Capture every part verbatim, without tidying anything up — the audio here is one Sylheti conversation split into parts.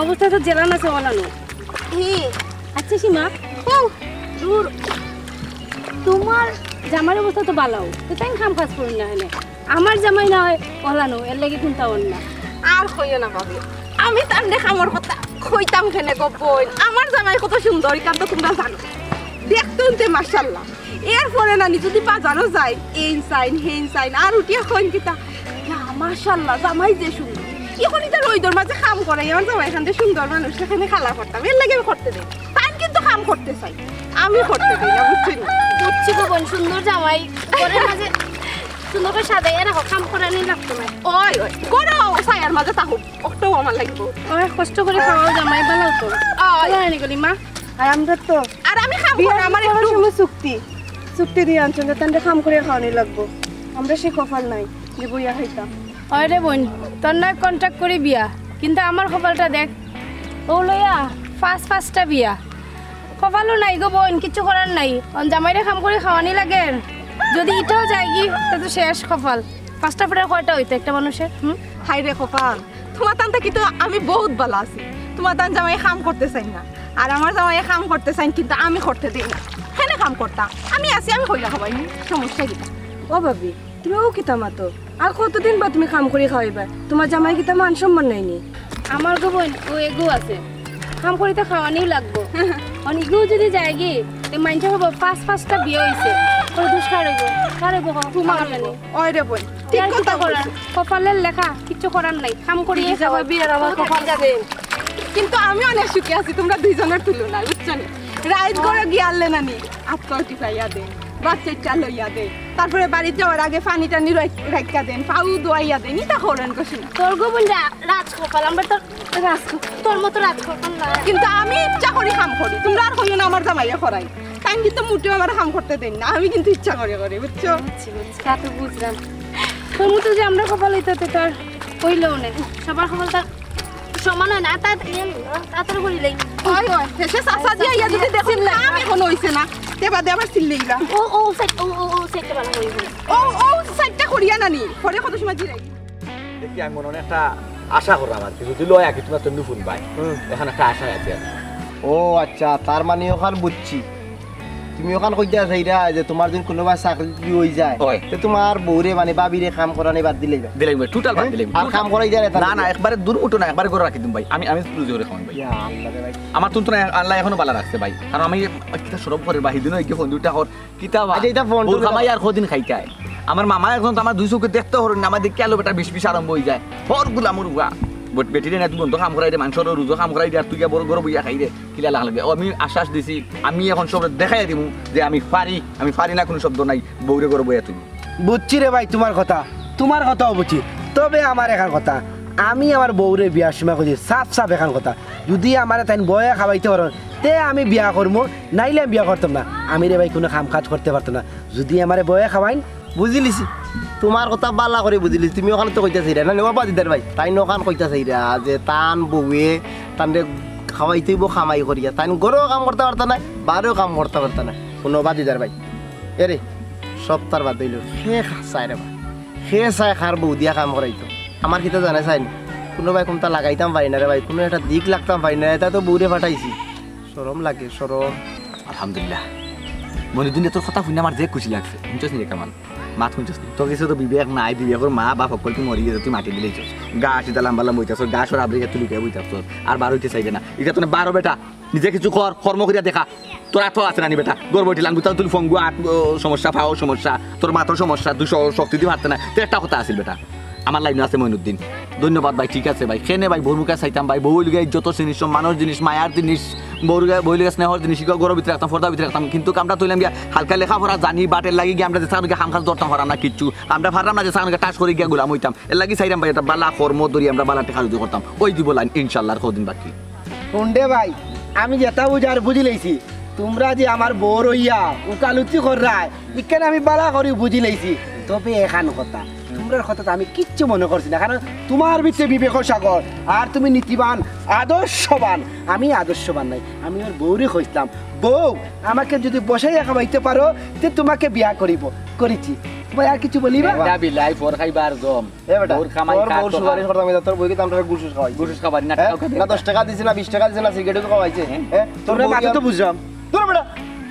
অবস্থা তো জেলান আছে অলানো। হি। আচ্ছা সীমা, হুম। দূর, তোমার জামাইর অবস্থা তো বালাউ, তো তাই কাম কাজ করুন না হলে। আমার জামাই না হয় অলানো, এর লাগি কুন্তা অর না। আর কইও না ভাবি, আমি তানরে কামর কথা কইতাম কেনে গো বইন? আমার জামাই কত সুন্দর, ইখান তো তুমরা জানো। দেখতে হুনতে মাশাআল্লাহ। এরপরে নানি যদি বাজারো যাই, এইন চাইন, হেইন চাইন, আর উঠিয়া কইন কিতা, "ইয়া, মাশাআল্লাহ, জামাই যে সুন্দর।" এখন ইতা রইদর মাঝে কাম করে, আমার জামাই এখান থেকে সুন্দর মানুষ, সেখানে খালা করতাম, এর লাগি আমি করতে দেই। তাইন কিন্তু কাম করতে চাই, আমি করতে দেই না, বুঝছো নি? বুঝছি গো বইন, সুন্দর জামাই, ঘরের মাঝে সুন্দর করে সাজাইয়া রাখো, কাম করানি লাগতো না। ওই, ওই, করো, ছায়ার মাঝে থাকো, অটাউ আমার লাগবো। ওই, কষ্ট করে খাওয়াও জামাই, বালাউ তো। ওই। বালাউ নি গলি মা। আর আমরা তো আর আমি কাম বিয়ার করার আমার করার একটু সময় চুক্তি, চুক্তি দিয়া আনছইন যে তানরে কাম করিয়া খাওয়ানি লাগবো। আমরা সেই কপাল নাই যে বইয়া খাইতাম। ওই রে বইন, তোর নায় কন্ট্রাক্ট করি বিয়া, কিন্তু আমার কপালটা দেখ, অউ লইয়া পাঁচ পাঁচটা বিয়া। কপালও নাই গো বইন, কিচ্ছু করার নাই। অন জামাইরে কাম করি খাওয়ানি লাগের, যদি ইটাও যায়গি, তে তো শেষ কপাল। পাঁচটা ফুটার কয়টা অইতো একটা মানুষের? হুম? হায় রে কপাল, তুমার তান থাকি তো আমি বউত বালা আছি। তুমার তান জামাইয়ে কাম করতে চাইন না, আর আমার জামাইয়ে কাম করতে চাইন, কিন্তু আমি করতে দেই না। কেনে কাম করতা? আমি আছি, আমি কইরা খাবাইমু, সমস্যা কিতা? ও ভাবি, তুমি অউ কিতা মাতো? আর কতদিন বা তুমি কাম করি খাওয়াইবা? তুমার জামাইর কিতা মান সম্মান নাই নি? আমার গো বইন, অউ এগু আছে, কাম করি তো খাওয়ানিউ লাগবো। অন ইগু যদি যায়গি, তে মাইনষে কইবো পাঁচ পাঁচটা বিয়া অইছে, অউ দুষ কার অইবো? কার অইবো কও? তুমার অইবো। ওই রে বইন, ঠিক কথা কইছো। কপালের লেখা, কিচ্ছু করার নাই, কাম করি খাওয়াই। বিয়ার আমার কপাল আছে। কিন্তু আমি অনেক সুখে আছি তুমরা দুইজনর তুলনায়, বুঝছো নি? রাইত ঘরো গিয়া আরলে নানি, আতকাউ টিপাইয়া দেইন, বাচ্চাইটা লইয়া দেইন, তারপরে বাড়িত যাওয়ার আগে পানি টানি রাখ-, রাখিয়া দেইন, পাও ধুয়াইয়া দেইন, ইতা করইন কইছি না। তোর গো বইন রা-, রাজ কপাল, আমরা তো রাজ কপাল, তোর মতো রাজ কপাল না। কিন্তু আমি ইচ্ছা করি কাম করি, তুমরা আর কইও না আমার জামাইয়ে করাই। তাইন কিন্তু মুটেও আমারে কাম করতে দেইন না, আমি কিন্তু ইচ্ছা করি করি, বুঝছো? বুঝছি, বুঝছি, তা তো বুঝলাম। তোর মতো যে আমরা কপাল অইতে তো তার অইলেও নেই, সবার কপাল তার সমান অয় না। তা-, ইয়ে, তাড়াতাড়ি করি লই। ওই, ওই, শেষে চাচা দিয়া ইয়া যদি দেখইন না, কাম এখনো অইছে না, তে বাদে আবার চিল্লাইলা। ও, ও, সাইড, ও, ও, ও, সাইডটা বালা করি করি। ও, ও, সাইডটা করিয়া নানি, পরে কত সময় জিরাই। দেখি, আমি মনে মনে একটা আশা করলাম আর কি, যদি লয় আর কি, তুমরা তো নুফুন ভাই, হুম। এখন একটা আশা আছে আর কি। ও আচ্ছা, তার মানে অখান বুঝছি, তুমি অখান কইতায় চাইরায় যে তুমার যদি কুনুবায় চাকরি যদি অইযায়, অয়। তে তুমার বউরে মানে ভাবিরে কাম করানি বাদ দিলাইবায়? দিলাইমু, টোটাল বাদ দিলাইমু। আর কাম করাইতায় না? না, না, একবারে দূর উঠো না, একবারে ঘরো রাখি দিমু ভাই। আমি, আমি রুজি করি খাওয়াইমু ভাই। ইয়া আল্লাহ রে ভাই। আমার তুন তো না, আল্লায় এখনো বালা রাখছে ভাই। আর আমি একটা শরম করি বা হিদিনও এগিয়ে ফোন দুইটা কর, কিতা বা? আচ্ছা, ইটা ফোন বউর কামাই আর কদিন খাইতায়? আমার মামা একজন তো আমার দুই চউখে দেখতে পারইন না, আমার দেখিয়া আলো বেটা বিষ বিষ আরম্ভ অইযায়। হর গুলামর উয়া। বেটিরে না তুই বন্ধ কাম করাইরে, মানষর রুজো কাম করাইরে, আর তুই গিয়া বউর ঘরো বইয়া খাইরে। কিলা লাখান লাগে। ও, আমি আশ্বাস দিছি, আমি এখন সবরে দেখাইয়া দিমু যে আমি পারি, আমি পারি না কুনু শব্দ নাই, বউরে ঘরো বইয়া তুই। বুঝছি রে ভাই তুমার কথা, তুমার কথাও বুঝছি। তবে আমার এখান কথা, আমি আমার বউরে বিয়ার সময় কইছি সাফ সাফ এখান কথা, যদি আমারে তাইন বওয়াইয়া খাওয়াইতে পারইন, তে আমি বিয়া করমু, নাইলে আমি বিয়া করতাম না। আমি রে ভাই কুনু কাম কাজ করতে পারতাম না, যদি আমারে বওয়াইয়া খাওয়াইন, বুঝিলিছি। তুমার কথা বালা করি বুঝিলিছি, তুমি অখান তো কইতায় চাইরায় না, নেওয়া বাদিদার ভাই, তাইন অখান কইতায় চাইরা যে তান বউয়ে তানরে খাওয়াইতে অইবো কামাই করিয়া, তাইন ঘরো কাম করতা পারতা নায়, বারো কাম করতা পারতা নায়, কুনু বাদিদার ভাই। এরে, সপ্তার বাদ অইলো, কে চায় রে বা? কে চায় কার বউ দিয়া কাম করাইতো? আমার কিতা জানে চাইন, কুনুবায় কুনতা লাগাইতাম পারি না রে ভাই, কুনু একটা দিক লাগতাম পারি না, ইটা তো বউরে পাঠাইছি। শরম লাগে, শরম। আলহামদুলিল্লাহ। মইনুদ্দিন, তোর কথা হুনিয়া আমার যে খুশি লাগছে। হুনছস নি রে কামাল? মাত হুনছস নি? তোর গেছে তো বিবেক নাই, বিবেকর মা বাপ হক্কল তুই মরি গেছস, তুই মাটি দিলাইছস। ঘাস ইতা লাম্বা লাম্বা অইতাছস, ঘাসর আবরে তুই লুকাইয়া বইতাছস। আর বার অইতে চাইরে না। ইটা তো না বারো বেটা, নিজে কিছু কর, কর্ম করিয়া দেখা। তোর আতো আছে না নি বেটা? ঘর বইতে লাঙ্গুতা তুই ফঙ্গু আত, ও, সমস্যা, পাও সমস্যা, তোর মাথার সমস্যা, তুই শ-, শক্তি দি পারতে না। তোর একটা কথা আছিল বেটা। আমার লাইনো আছে মইনুদ্দিন। ধন্যবাদ ভাই, ঠিক আছে ভাই। কেনে ভাই, বউর মুখে চাইতাম ভাই, বউ অইলো গিয়া ইজ্জতর জিনিস, সম্মানর জিনিস, মায়ার জিনিস, বউর গিয়া, বউ অইলো গিয়া স্নেহর জিনিস, ইগু ঘরর ভিতরে রাখতাম, পর্দার ভিতরে রাখতাম, কিন্তু আমরা তো অইলাম গিয়া হালকা লেখাপড়া জানি, but এর লাগি গিয়া আমরা যে সামনে গিয়া কাম কাজ ধরতাম পারলাম না কিচ্ছু, আমরা পারলাম না যে সামনে গিয়া টাস করি গিয়া গুলাম অইতাম, এর লাগি চাইরাম ভাই একটা বালা কর্ম ধরি আমরা বালা টেকা রুজি করতাম, ওই দিব লাইন ইনশাল্লাহ আর কদিন বাকি। হুন দে ভাই, আমি যেটা বুঝার বুঝিলাইছি, তুমরা যে আমার বউর অইয়া উকালতি কররায়, ইখান আমি বালা করি বুঝিলাইছি। তবে এখান কথা, তুমরা কথা তো আমি কিচ্ছু মনে করছি না, কারণ তোমার ভিতরে বিবেক সাগর, আর তুমি নীতিবান, আদর্শবান। আমি আদর্শবান নাই, আমি ওর বউরে কইছিলাম, "বউ, আমাকে যদি বসাইয়া খাওয়াইতে পারো, তে তোমাকে বিয়া করিব।" করেছি। ভাই, আর কিছু বলি বা? এটা বিলাই, ফর খাইবার দম। এ বেটা, বউর কামাই তোর কার বউর তো সুপারিশ খায়? করতাম, এটা তোর বউ কি আমরা ঘুষ খাওয়াইছে? ঘুষ খাবার না, হ্যাঁ? টাকা খাইতে না, দশ টাকা দিছে না, বিশ টাকা দিছে না, সিগারেটও তো খাওয়াইছে। হ্যাঁ? হ্যাঁ? তোর তোর বউ মাথা কি তো আর বুঝলাম। তোর বেটা,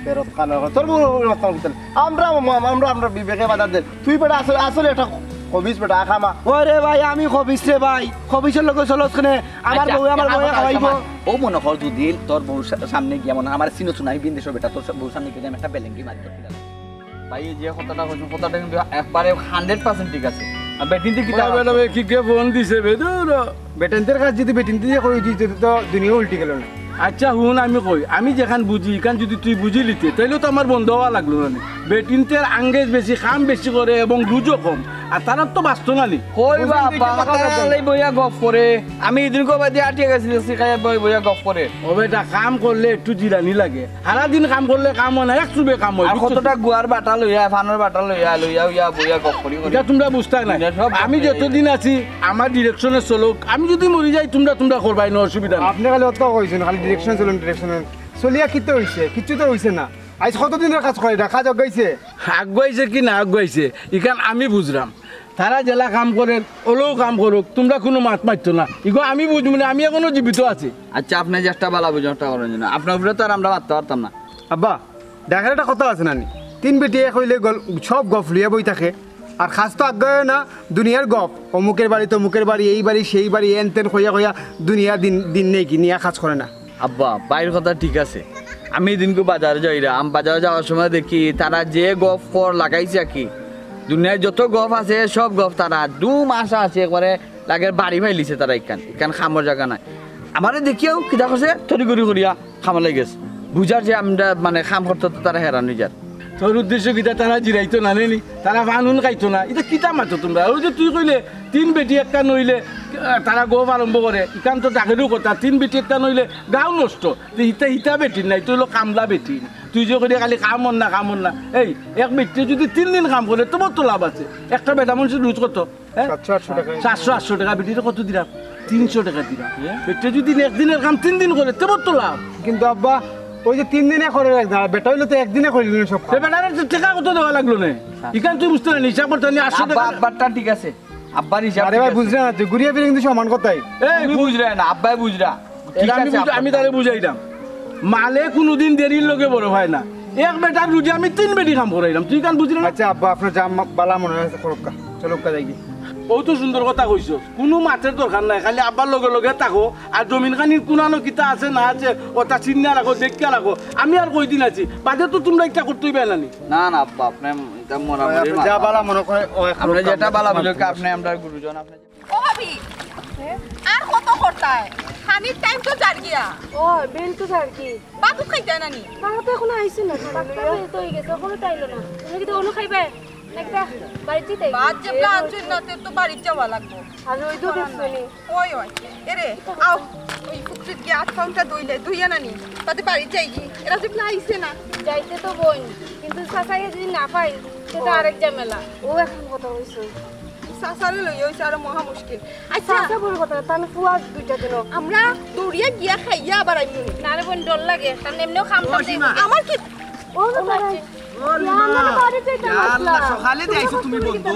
বেরত খানা, তোর বউর মাথা বুঝতে না। আমরা, আমরা, আমরা বিবেকে বাধা দেন। তুই বেটা আসলে, আসলে একটা খবিস বেটা, আখামা। ওরে ভাই, আমি খবিস রে ভাই। খবিসের লগে চলস কেনে? আমার আচ্ছা, বউ, আমার বউয়ে খাওয়াইবো। ও মনে কর যদি তোর বউর সা-, সামনে গিয়া মনে হয় আমার চিনো চুনা, আমি বিন্দেশর বেটা, তোর সা-, বউর সামনে গিয়া আমি একটা বেলেঙ্গি মারি তোর। ভাই, এই যে কথাটা কইছো, কথাটা কিন্তু একবারে হান্ড্রেড পার্সেন্ট ঠিক আছে। আর বেটিন্তে কি ওই বেটা, ভাই, কি কে ফোন দিছে বে? দূর। বেটিন্তের কাজ যদি বেটিন্তে দিয়ে কই দিতে তো দুনিয়া উল্টি গেল না। আচ্ছা, হুন, আমি কই, আমি যেখান বুঝি, এখান যদি তুই বুঝি লিতে, তাইলে তো আমার বন্ধ হওয়া লাগলো না। বেটিন্তের আঙ্গেজ বেশি, কাম বেশি করে এবং রুজও কম। আর তারা তো বাঁচতো না নি। কই বুঝলেন বা, দেখি বাবা, কথা তারা বলতে। এই বইয়া গফ করে। আমি এদিন কো বাদে আটিয়া গেছি, দেখছি খাইয়া বই-, বইয়া গফ করে। ও বেটা, কাম করলে একটু জিরানি লাগে। সারাদিন কাম করলে কাম হয় না, এক চুবে কাম হয়, আর বুঝছো? কতটা গুয়ার বাটা লইয়া, ফানোর বাটা লইয়া, লইয়া, উইয়া, বইয়া গফ করি করি। এটা তোমরা বুঝতায় না। এটা সব আমি গফ যতদিন আছি, আমার ডিরেকশনে চলুক। আমি যদি মরি যাই, তোমরা, তোমরা করবায়, কোনো অসুবিধা নাই। আপনি খালি অত কইছেন, খালি ডিরেকশনে চলুন, ডিরেকশনে। চলিয়া কিতা হইছে? কিচ্ছু তো হইছে না। আইজ কতদিনের কাজ করে এটা? কাজ আগাইছে? আগুয়াইছে কি না আগুয়াইছে, ইখান আমি বুঝরাম। তারা যেলা কাম করের, ওলাউ কাম করুক, তোমরা কুনু মাত মাতিও না। ইগু আমি বুঝমু নে, আমি এখনো জীবিত আছি। আচ্ছা, আপনে যে একটা বালা বুঝুন, একটা করেন যেন। আপনার উপরে তো আর আমরা মাততাম পারতাম না। আব্বা, ঢাকার একটা কথা আছে না নি? তিন বেটি এক অইলে গল-, সব গফ লইয়া বই থাকে। আর কাজ তো আগায় না, দুনিয়ার গফ। অমুকের বাড়ি, তমুকের বাড়ি, এই বাড়ি, সেই বাড়ি, এন তেন কইয়া কইয়া দুনিয়া দিন, দিন নেই কি, নিয়া কাজ করে না। আব্বা, ভাইর কথা ঠিক আছে। আমি এদিনকু বাজারে যাইরাম, বাজারে যাওয়ার সময় দেখি তারা যে গফ কর লাগাইছে আর কি, দুনিয়ার যত গফ আছে সব গফ তারা দু মাস আছে একবারে লাগের বাড়ি ফাইলিছে তারা, ইখান, ইখান কামর জাগা নাই। আমারে দেখিয়াউ কিতা করছে, তড়িঘড়ি করিয়া কামো লাগি গেছে। বুঝার যে আমরা মানে কাম করতে তো তারা হেরান অই যার। তোর উদ্দেশ্য কিতা? তারা জিরাইতো না নি? তারা ফানুন খাইতো না? ইতা কিতা মাতো তোমরা? ওই যে তুই কইলে তিন বেটি একটা নইলে, আহ, তারা গফ আরম্ভ করে। ইখান তো ডাকেরও কথা, তিন বেটি একটা নইলে গাঁও নষ্ট। তো ইতা, ইতা বেটির নাই, তুই হলো কামলা বেটি। তুই যে কইলে খালি কাম অর না, কাম অর না। এই, এক বেটিয়ে যদি তিন দিন কাম করে, তবু তো লাভ আছে। একটা বেটা মানুষের রুজ কত? হ্যাঁ? সাতশো আটশো টাকা। সাতশো আটশো টাকা, বেটিরে কত দিরাম? তিনশো টাকা দিরাম। হ্যাঁ? বেটিয়ে যদি একদিনের কাম তিন দিন করে, তবু তো লাভ। কিন্তু আব্বা, ওই যে তিন দিনে করে একদিন, আর বেটা অইলে তো একদিনে করে দিল সব কাম। এ বেটারে তো টাকা কত দেওয়া লাগলো না? ইখান তুই বুঝতে না, হিসাব করতে না, আটশো আব্বা, টাকা। আব্বারটা ঠিক আছে, আব্বার হিসাব আরে ঠিক ভাই, আছে। বুঝরা না তুই, ঘুরিয়া ফিরে কিন্তু সমান কথাই। এই, তুমি বুঝরা না, আব্বায় বুঝরা। ঠিক এরা আমি আছে, বুঝ-, আমি আব্বার। তারে বুঝাইরাম। মালে কুনুদিন দেরির লগে বড় হয় না। এক বেটার রুজে আমি তিন বেটি কাম করাইরাম, তুই ইখান বুঝরে না? আচ্ছা আব্বা, আপনার যা মা-, বালা মনে হয় করুক্কা, চলুক্কা যাইগি। ও তো সুন্দর কথা কইছস, কুনু মাতের দরকার নাই, খালি আব্বার লগে লগে থাকো, আর জমিন খানির কুনানো কিতা আছে না আছে, ওটা চিন্তা রাখো, দেখিয়া রাখো। আমি আর কয়দিন আছি, বাদে তো তোমরা ইটা করতে অইবে না নি? না, না, আব্বা, আপনে ইটা মরামরি আপনি যা মাথা। বালা মনে করে, ও এখন আপনি যেটা বালা বুঝেন, আপনি আমরার গুরুজন, আপনি ও ভাবি, আর কত করতায়? খানির টাইম তো যার গিয়া। ও, বেল তো যার কি? ভাত খাইতায় না নি? তারা তো এখনো আইছে না, খানা লইয়া। বেল তো হয়ে গেছে, এখনো তো আইলো না। তুমি কি তো অনু খাইবে? একটা বাড়িতে তাই? ভাত যে প্ল্যান চল না, তে তো বাড়িত যাওয়া লাগবো। আর ওই তো দেখছো নি? ওই, ওই। এরে, আও, ওই পুকুরিত গিয়া আত পাউন্ডটা ধইলে, ধইয়া না নি? তাতে বাড়িত যাইগি। এরা যে প্ল্যান আইছে না। যাইতে তো বই, কিন্তু চাচাকে যদি না পাই, সেটা আরেক ঝামেলা। ও এখন কথা কইছো। চাচারে লইয়া অইছে আরো মহা মুশকিল। আচ্ছা। চাচা বড় কথা, তাহলে ফুয়া দুইটা দিন। আমরা দৌড়িয়া গিয়া খাইয়া আবার আইমু। না রে বোন, ডর লাগে, কারণ এমনেও খাম ও টাম সীমা। আমার কি? ও বাবা। ও ইয়া, মা। আমরা বাড়ি যাইতাম ইয়া আল্লাহ, আসলাম। সকালে দিয়ে আইছো তুমি বন্ধু।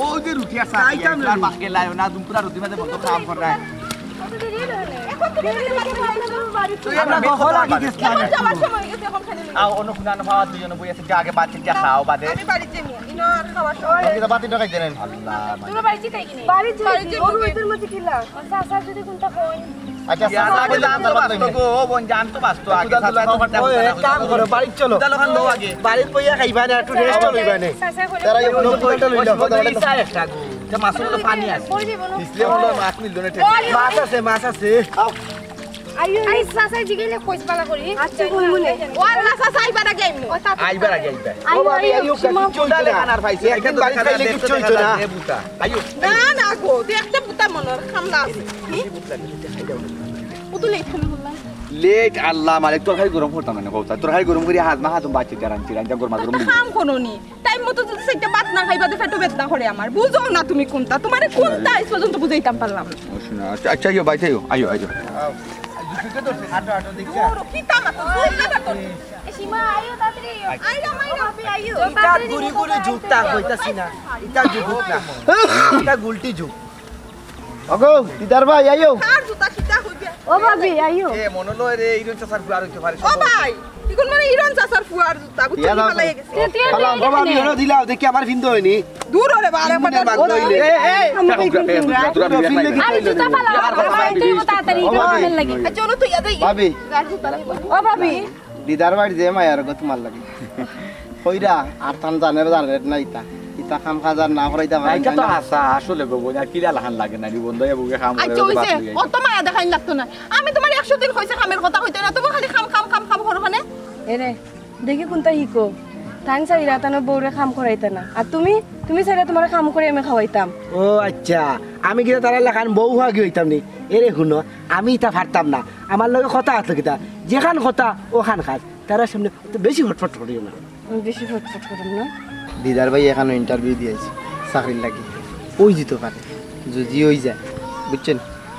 ওই যে রুটি আছে, খাইতাম আর না। বাকি লাইও না, দুমপুরা রুটি মাঝে বন্ধ খাম করায়। কত দেরি হলো না? এখন তুমি দেরি হলে বাড়ি যাইতাম। তুই আমরা আমরা বহল আগে গেছিলাম। এখন যাওয়ার সময় হয়ে গেছে, এখন খালি আও, অন্য কুনানো পাওয়া দুইজনে বই আছে, যা আগে বাদ যা খাও বাদে। আমি বাড়ি যাইমু, ইনো আর খাওয়ার সময়। বাকি তো বাতি টাকা দেন। আল্লাহ। তোরা বাড়ি যাইতে কি নেই? বাড়ি বাড়ি যাইতে যাইতে ওর ওদের মধ্যে কিলা? আচ্ছা, আচ্ছা, যদি কোনটা কই? আচ্ছা, ইয়া, চাচা আগে বলে জান তো কথা বাঁচতো বলবেন। গো, ও বোন জান তো বাঁচতো, আগে খুদা চাচা দুলা খাওয়া তো খাওয়া। ও, এক কাম করো, বাড়ি চলো। খুদা লোখান দো আগে। বাড়ির বইয়া খাইবা না, একটু রেস্ট লইবা নে। চাচা করে তারা এই বলো। লোক কয়টা লইলা, ওই কথা বলে। ইসা একটা গো। এটা মাছের মতো পানি আছে। বই দিব না। ইসলে হলো মাছ মিললো না, ঠিক আছে। মাছ আছে, মাছ আছে। আও। আইও, আই, চাচা জিগাইলে কইস বালা করি। আচ্ছা, কই মনে? ও আল্লাহ, চাচা, আইবার আগে আইমু। ও, চাচা। আইবার আগে আইবা। আইও, ও ভাবি, আইও, আইও, কিচ্ছু হইতো না। খানার পাইছে, একদিন একদম বাড়ি দেখা খাইলে যায়, কিচ্ছু দেখতে হইতো দেখা না। যায়, যে বুতা। আইও। না, না গো, দেখতে বুতা মনে হয়, খামলা আছে। হুম? ও তো লেট কেন করলাম? লেট আল্লাহ মালিক, তরকারি গরম করতাম না, কওতা। তরকারি গরম করি হাজমা হাজম বাচ্চা চারান চিরান, যা গরমা গরম একটা দিও। কাম করো নি। টাইম মতো যদি সেটা ভাত না খাইবা, তো পেটো বেদনা করে আমার। বুঝো না তুমি কোনটা, তোমারে কোনটা আজ পর্যন্ত বুঝাইতাম পারলাম না। ও শোনা, আচ্ছা, আচ্ছা, আইও, বাইতে আইও, আইও, আইও। আটো, আটো, দেখি। ওর কি কাম আছে? জোর না তো। এ সীমা, আইও তাড়াতাড়ি আইও। আইও, আইও। ভাবি, আইও। ইটা গুড়ি গুড়ি জুতা কইতাছি না। ইটা জুতা না। ইটা গুলটি জুতা। ওগো, দিদার ভাই, আইও। কার জুতা কিতা কইবে? ও ভাবি, আইও। এ, মনে লয় রে, ইরন চাচার ফুয়ার হইতে পারে। ও ভাই, ইগুন মানে ইরন চাচার ফুয়ার জুতা, বুঝছো? ইয়া দাও। ফালাই গেছে। তুই, তুই, তুই, ফালাও, তুই, বাবা, আমি তুই। হলো দিলাও, দেখি আমার ফিন্দো হয়নি। দূর ওরে বাবা, আরে, ইমনে বাদ লইলে। এ, এ, আমি কই ফিন্দো? তোরা ফিন্দো কি আরে, কইলে জুতা রে? ফালাও, আর ফালাই তুই তাড়াতাড়ি, ও ভাবি। গরমের লাগি। আচ্ছা, চলো তো, ইয়া দেই। ভাবি। ও ভাবি। দিদার বাড়ি যে মায়ার গো তোমার লাগি। কইরা, আর তান জানের জানের না ইতা। ইতা কাম কাজ আর না করাইতা পারে না। ইটা তো হাছা, আসলে গো, বোন, আর কিলা লাখান লাগে না, রে বন্ধু, এ বুকে কাম করে আচ্ছা, তো হইছে, বাদ হয়ে অত মায়া দেখাইন লাগতো না। আমি তোমার একশো দিন কইছে কামের কথা কইতে না, তুমি খালি কাম, কাম, কাম, কাম করো মানে? এরে, দেখি কোনটা হিকো। তাইন চাইরা তান বউরে কাম করাইতা না। আর তুমি, তুমি চাইরা তোমার কাম করে আমি খাওয়াইতাম। ও আচ্ছা, আমি কিতা তারা লাখান বউ হওয়া গিয়ে হইতাম নি? এরে হুনো, আমি ইতা পারতাম না। আমার লগে কথা আছে কিতা? যেখান কথা, ওখান কাজ। তারা সামনে তো বেশি ফটফট করিও না। আমি বেশি ফটফট করলাম না। দিদার ভাই এখানে ইন্টারভিউ দিয়েছি চাকরির লাগি। ওই দিতে পারে, যদি ওই যায়, বুঝছেন?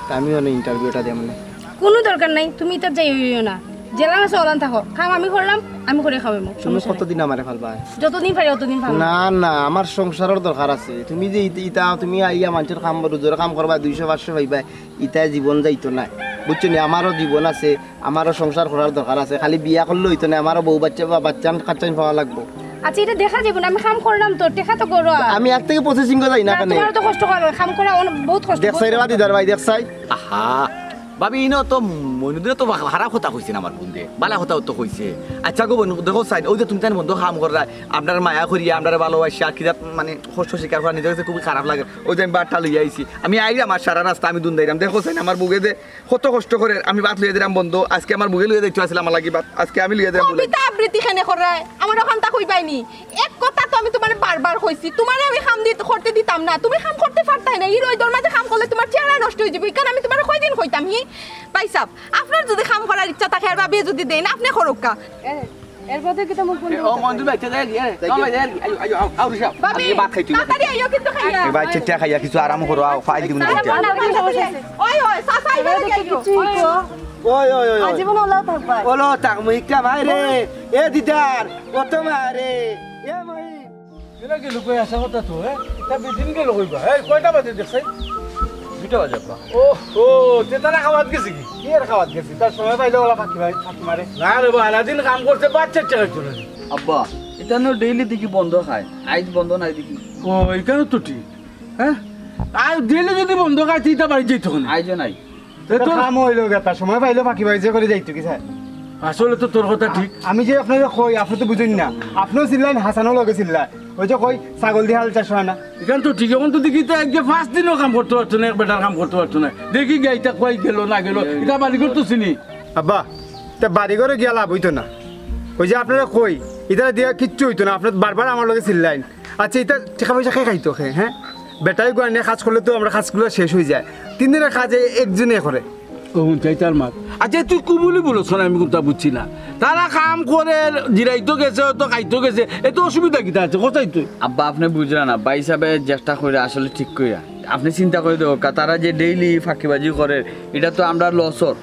তা আমি ওখানে ইন্টারভিউটা দেব না। কোনো দরকার নাই, তুমি ইতা যাই হইও না। জেলা আছে ওলান থাকো, কাম আমি করলাম, আমি করে খাওয়াইমু। তুমি সমস্যা নাই। কতদিন আমারে ফালবা? যতদিন পারি অতদিন পারো। না, না, আমার সংসারের দরকার আছে। তুমি যে ইতা, ইতা তুমি আইয়া মানুষের কাম, রোজের কাম করবা, দুইশো পাঁচশো পাইবা, ইতায় জীবন যাইতো না, বুঝছো নি? আমারও জীবন আছে, আমারও সংসার করার দরকার আছে। খালি বিয়া করলে হইতো না, আমারও বউ বাচ্চা বা বাচ্চা কাচ্চাইন পাওয়া লাগবো। আচ্ছা, এটা দেখা যাইবো না, আমি কাম করলাম তো, টেকা তো গরো। আমি এক থেকে প্রসেসিং করে যাই না না, কেন? তোমার তো কষ্ট করে, কাম করা অনেক, বহুত কষ্ট, দেখ বহুত চাই রে কষ্ট। বাদি দার ভাই, দেখ চাই। আহা, ভাবি, ইনো তো মইনুদ্দিনও তো বা-, খারাপ কথা কইছে না আমার বোন দে, বালা কথা তো কইছে। আচ্ছা গো বোন, দেখো চাই, ওই যে তুমি তাই বন্ধ কাম কররা, আপনার মায়া করিয়া, আপনার ভালোবাসা, আর কি জাত, মানে, কষ্ট স্বীকার করা নিজের কাছে খুবই খারাপ লাগে। ওই যে আমি বারটা লইয়া আইছি, আমি আইলাম আর সারা রাস্তা আমি দুন দাইলাম। দেখো চাই আমার বুকে দে, কত কষ্ট করে আমি ভাত লইয়া দিলাম বন্ধ, আজকে আমার বুকে লইয়া যাইতে আসলে আমার লাগি ভাত, আজকে আমি লইয়া দিলাম বলে। কবিতা আবৃত্তি কেনে কররায়? আমার ওখানটা কইবাই নি। এক কথা তো আমি তোমারে বারবার কইছি, তোমারে আমি কাম দিত-, করতে দিতাম না, তুমি কাম করতে পারতায় না। এই রইদর মাঝে কাম করলে তোমার চেহারা নষ্ট হয়ে যাবে। এখানে আমি তোমারে কয়দিন কইতাম, হি? ভাই সাহেব, আপনার যদি কাম করার ইচ্ছা থাকে, আর ভাবিয়ে যদি দেন, আপনি করুক্কা। এ, এর মধ্যে কি তোমার বন্ধু এ, ও বন্ধু ভাই, চলে যাই, এ, চল ভাই, যাই, আইও, আইও, আও, আও, ঋষভ। ভাবি, আজকে ভাত খাই তুই। তাড়াতাড়ি আইও কিন্তু খাইয়া। এ ভাই, চেষ্টা খাইয়া কিছু আরাম করো, আও, ফাইল দিমু না। তাড়াতাড়ি আইও। ওই, ওই, সাসাই এবার দেখি আইও। কিছু ওই, কো। ওই, ওই, ওই, ওই। আজীবন ওলাও থাকবা। ওলাও থাক, মুই কামাই রে। এ দিদার, কত মারে। এ মাই। এরা গেল কই আসা কথা তো, এ? এটা বেদিন গেল কই বা? এই, কয়টা বাজে দেখছাই? দুইটা বাজে, আব্বা। ও, ও, তে তারা খাওয়াত গেছে কি? কি আর খাওয়াত গেছে? তার সময় পাইলে ওলা ফাঁকি মারে, ফাঁকি মারে। না রে বা, আলাদিন কাম করছে, বাচ্চা চেহারা চলে। আব্বা, এটা না ডেইলি দেখি বন্ধ খায়, আইজ বন্ধ নাই দেখি। ও, এখানে তো ঠিক, হ্যাঁ? আর ডেইলি যদি বন্ধ খায়, তুই তা বাড়ি যাইতো কেনে? আইজও নাই। এ তোর কাম হইলো গেতা, সময় পাইলো ফাঁকি বাজি করে যাইতো কি স্যার? আসলে তো তোর কথা ঠিক। আমি যে আপনারে কই, আপনে তো বুঝইন না। আপনেও চিল্লাইন, হাসানও লগে চিল্লায়। ওই যে কই, ছাগল দিয়া হাল চাষ হয় না। এখান তো ঠিক, এখন তো দেখি তো এক যে পাঁচ দিনও কাম করতে পারতো না, এক বেটার কাম করতে পারতো না। দেখি গাইটা কই গেল না গেল, এটা বাড়ি করতো চিনি। আব্বা, তা বাড়ি ঘরে গিয়া লাভ হইতো না। ওই যে আপনারে কই, ইতারে দিয়া কিচ্ছু হইতো না, আপনে বারবার আমার লগে চিল্লাইন। আচ্ছা, ইতা টেকা পয়সা কে খাইতো কে, হ্যাঁ? বেটায় গুয়ানে কাজ করলে তো আমরা কাজগুলা শেষ হয়ে যায়। তিন দিনের কাজে একজনে করে। ও হুন চাই তার মাত। আচ্ছা, তুই কুবুলি বলছ না, আমি কোনটা বুঝছি না। তারা কাম করে, জিরাইতো গেছে, হয়তো খাইতো গেছে, এত অসুবিধা কিতা আছে? কোথায় তুই? আব্বা, আপনে বুঝরা না, ভাই সাহেবে চেষ্টা কইরা আসলে ঠিক কইরা। আপনে চিন্তা করি দেখো, কা-, তারা যে ডেইলি ফাঁকিবাজি করে, এটা তো আমরা লসর।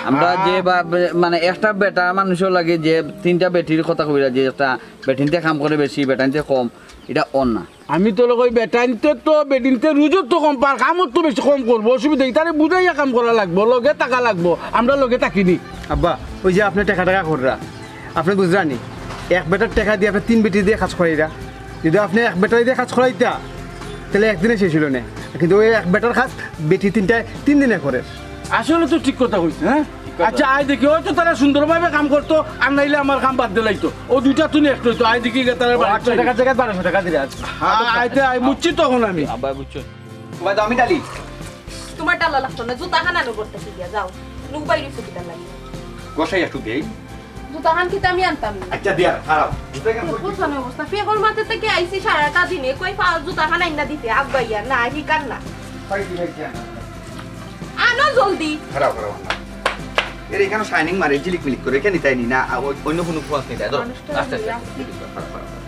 আমরা আহা। যে বা-, বে-, মানে একটা বেটা মানুষও লাগে যে তিনটা বেটির কথা কইরা, যে একটা বেটিনতে কাম করে বেশি, বেটাইনতে কম, এটা অর না। আমি তো লোক ওই বেটাইনতে তো, বেটিনতে রুজত তো কম পার, কামত তো বেশি কম করবো, অসুবিধা কি? তারে বুঝাইয়া কাম করা লাগবো, লগে থাকা লাগবো, আমরা লগে থাকিনি। আব্বা, ওই যে আপনে টেকা টেকা কররা, আপনে বুঝরানি, এক বেটার টেকা দিয়া আপনে তিন বেটি দিয়া কাজ করাইরা। যদি আপনে এক বেটারে দিয়া কাজ করাইতা, তাহলে একদিনে শেষ হইল না। কিন্তু ওই এক বেটার কাজ বেটি তিনটায় তিন দিনে করে। আসলে তো ঠিক কথা কইছে, হ্যাঁ? ঠিক কথা। আচ্ছা, আয় দেখি, হয়তো তারা সুন্দরভাবে কাম করতো, আর নাইলে আমার কাম বাদ দিলাইতো। ও দুইটা তুই একটা হইতো, আয় দেখি গিয়া তারা ও বাড়ি আটশো টাকার জায়গায় বারোশো টাকা দিলে আজ। হ্যাঁ, আইতে আই, বুঝছি তখন আমি। আব্বা, বুঝছো? ভাই, দামি ডালি। তোমার ডালা লাগতো না, জুতা খান আনো করতে কি দিয়া, যাও। নুক বাইরে সুবিধা লাগে। গোসাই একটু দেই। জুতা খান কিতা আমি আনতাম না। আচ্ছা, দিয়া, খারাপ। জুতা কেন তো করবি? বুঝছো না অবস্থা? ফেকর মাঠে থেকে আইছি সারাটা দিনে, কই পাও জুতা খান আইনা দিতে, আব্বাইয়া, না, হিকার না। খাই কি, খাই কি আনতাম? আনো জলদি। খারাপ, খারাপ, খারাপ। এর এখানো শাইনিং মারে, ঝিলিক মিলিক করে, এখানে তাই নি না, আ, অ-, অন্য কোনো ফোয়াস নেই তাই, ধরো। মানুষটা আস্তে আস্তে, লইয়া আস্তে, আস্তে, ধরো, ধরো, ধরো।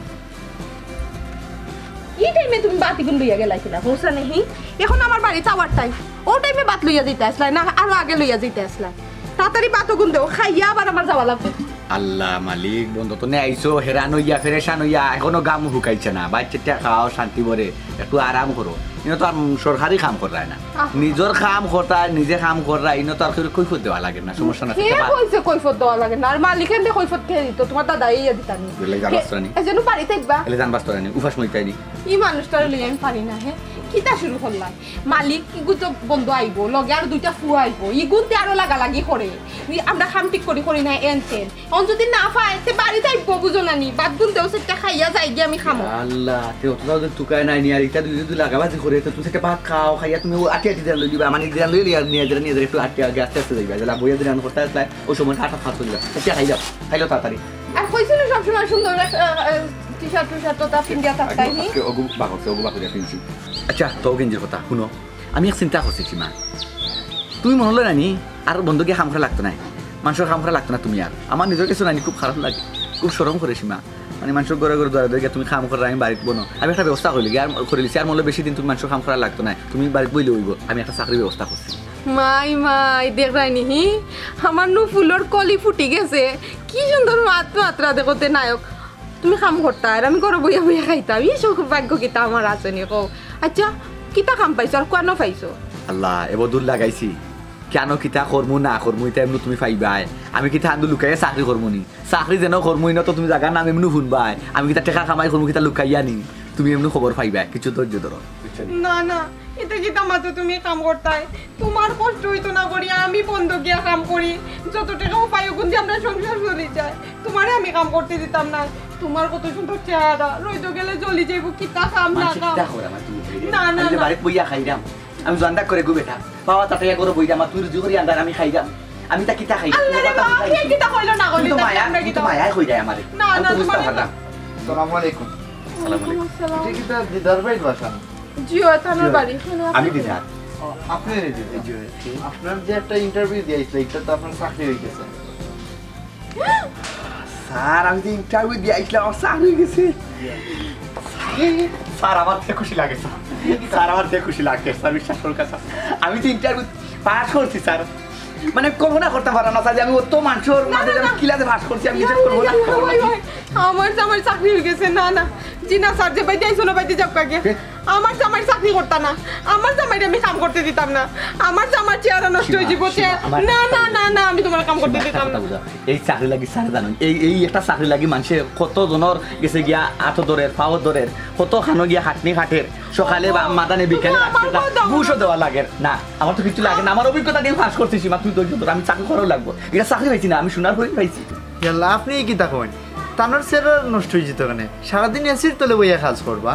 ই টাইমে তুমি বাতিগুন লইয়া গেলা কিলা? হোসা নেহি? এখন আমার বাড়িত আওয়ার টাইম। ও টাইমে বাত লইয়া যাইতা আছলায় না, আরো আগে লইয়া যাইতা আছলায়। তাড়াতাড়ি বাতগুন দেও, খাইয়া আবার আমার যাওয়া লাগবো। আল্লাহ মালিক, বন্ধ তো নে আইছো, হেরান অইয়া, ফেরেশান অইয়া, এখনো গাম হুকাইছে না। বাইচ্চাটা খাও, শান্তি ভরে, একটু আরাম করো। ইনো তো আর সরকারি কাম কররায় না। আহ। নিজর কাম করতা, নিজে কাম কররা, ইনো তো আর কেউরে কৈফত দেওয়া লাগে না, সমস্যা না, কে থাকতে পারে। কইছে কৈফত দেওয়া লাগে না? আর মালিক এমনি কৈফত কে দিত? তোমার দাদা ইয়া দিতা নি। এলে জান কে-, বাস্তরা নি। এ যেন বাড়িতে একবার। এলে জান বাস্তরা নি, উপাস মইতাই নি। ই মানুষটারে লইয়া আমি পারি না, হে। কিতা শুরু করলাম? মালিক ইগু তো বন্ধ আইবো, লগে আর দুইটা ফুয়া আইবো। ইগুনতে আরো লাগালাগি করে। ই আমরা কাম ঠিক করি করি না, এন তেন। অন যদি না পায়, তে বাড়িত আইবো, বুঝো না নি? বাদ গুন দেও, সেটা খাইয়া যাই গিয়া আমি খামো। আল্লাহ, তে অত দাও তুকায় নাই নি, আর ইটা দুই দুই লাগাবাজি করে, তো তুমি সেটা ভাত খাও, খাইয়া তুমি ও আটি আটি দিরান লই দিবা, মানে দিরান লই লিয়া নিয়ে যারা নিয়ে যারা একটু আটি আগে আস্তে আস্তে যাইবা, যেলা বইয়া দিরান করতে আসলে ও সময় আটা ফাঁস হইবা, সেটা খাই যাও, খাইলো তাড়াতাড়ি। আর কইছিল সবসময় সুন্দর এক, আহ, আহ, টি-শার্ট টি-শার্ট তো তা পিন্দিয়া থাকতাই নি। আজকে ওগু বাকছে, ওগু বাকু দিয়া পিনছি। আচ্ছা, তো গেঞ্জির কথা শুনো, আমি এক চিন্তা করছি সীমা, তুমি মনে হলো নানি আর বন্ধ গিয়া কাম করা লাগতো নাই, মানুষের কাম করা লাগতো না তুমি আর। আমার নিজের কাছে নানি খুব খারাপ লাগে, খুব শরম করে সীমা। মানে মানুষের ঘরে ঘরে দৌড়া দৌড়ি গিয়া তুমি কাম করার আমি বাড়িত বনো। আমি একটা ব্যবস্থা করলি গিয়া আর করে লিছি, আর মনে হলো বেশি দিন তুমি মানুষের কাম করা লাগতো নাই, তুমি বাড়িত বইলে হইব। আমি একটা চাকরির ব্যবস্থা করছি। মাই, মাই, দেখরায় নি হি? আমার নু ফুলর কলি ফুটি গেছে। কি সুন্দর মাত মাত্রা দেখতে নায়ক। তুমি কাম করতা আর আমি ঘরে বইয়া বইয়া খাইতাম। ই সৌভাগ্য কিতা আমার আছে নি কও? আচ্ছা, কিতা কাম পাইছো আর কুয়ানো পাইছো? আল্লাহ, এব দূর লাগাইছি। কেন কিতা করমু না করমু, ইটা এমনি তুমি পাইবায়। আমি কিতা আন্দু লুকাইয়া চাকরি করমু নি? চাকরি যেন করমু, ইনো তো তুমি জাগার নাম এমনি শুনবায়। আমি কিতা টেকা কামাই করমু, কিতা লুকাইয়া নি? তুমি এমনি খবর পাইবায়, কিছু ধৈর্য ধরো। বুঝছো নি? না, না, ইটা কিতা মাতো তুমি কাম করতায়? তোমার কষ্ট হইতো না করি, আমি বন্ধ গিয়া কাম করি। যত টেকা উপায় ওগুন দিয়ে আমরা সংসার চলি যায়। তোমারে আমি কাম করতে দিতাম না। তোমার কত সুন্দর চেহারা, রইদ গেলে জ্বলি যাইব, কিতা কাম না মানষে কাম। কিতা করে আমার তুমি ধরে? না, না, আমি যে না। বাড়িত বইয়া খাইরাম। আমি জোয়ান দাগ করে গো বেটা। বাবা তাতে করে বইরাম, আর তুই রুজি করি আন্দার আমি খাইরাম। আমি তা কিতা খাই? আল্লাহ রে বাবা, কে কিতা কইলো না কইলো, তুমি তো মায়া, আমরা তুমি তো কিতা মায়ায় কই যায় আমারে। না, আমি না, তো বুঝতে তোমার পারলাম। আসসালামু আলাইকুম। আসসালামু আলাইকুম। আসসালাম। এটা কিতা দিদার ভাইর বাসা? জি, ও থানার জি। বাড়ি, এখানে আমি আছে। দিদার। ও, আপনি দিদার। জি, জি। আপনার যে একটা ইন্টারভিউ দিয়েছিল, এটা তো আপনার চাকরি হয়ে গেছে। স্যার, আমি যে ইন্টারভিউ দিয়ে আইছিলাম, আমার স্যার হয়ে গেছে। স্যার, আমার থেকে খুশি লাগে, স্যার। স্যার, আমার থেকে খুশি লাগে, স্যার, বিশ্বাস করুন, স্যার। আমি যে ইন্টারভিউ পাস করছি, স্যার। মানে, কল্পনা করতে পারো না, স্যার, যে আমি অত মানুষের না, মাঝে না, যে আমি না। কিলাতে পাস করছি, আমি না, বিশ্বাস করবো না, না, না, কল্পনা ভাই, করছি। ভাই। আমার জামাইর চাকরি হয়ে গেছে, না, না। জি না, স্যার, যে বাইতে আইছো না, বাইতে যাও কাকে। কে? আমার জামাইর চাকরি করতা না, আমার জামাইরে আমি কাম করতে দিতাম না, আমার জামাইর চেহারা নষ্ট হয়ে সীমা, যাবো, সীমা, চেহারা। আমার না, না, না, না, আমি তোমার কাম করতে সীমা, দিতাম না। কথা বুঝা। এই চাকরি লাগি স্যার জানেন, এই, এই একটা চাকরি লাগি মানুষে কত জনর গেছে গিয়া আতো ধরের, পাও ধরের, কত খানো গিয়া খাটনি খাটের, সকালে বা মাদানে বিকালে তোমার রাখতে আমার কথা ঘুষও দেওয়া লাগে না। আমার তো কিছু লাগে না, আমার অভিজ্ঞতা দিয়ে পাস করছি সীমা, তুই ধৈর্য ধর, আমি চাকরি করাও লাগবো। এটা চাকরি পাইছি না, আমি সোনার হরিণ পাইছি। ইয়াল্লা, আপনি কি তা কইন? তানোর চেহারা নষ্ট হয়ে যেত কেনে? সারাদিন এসির তলে বইয়া কাজ করবা?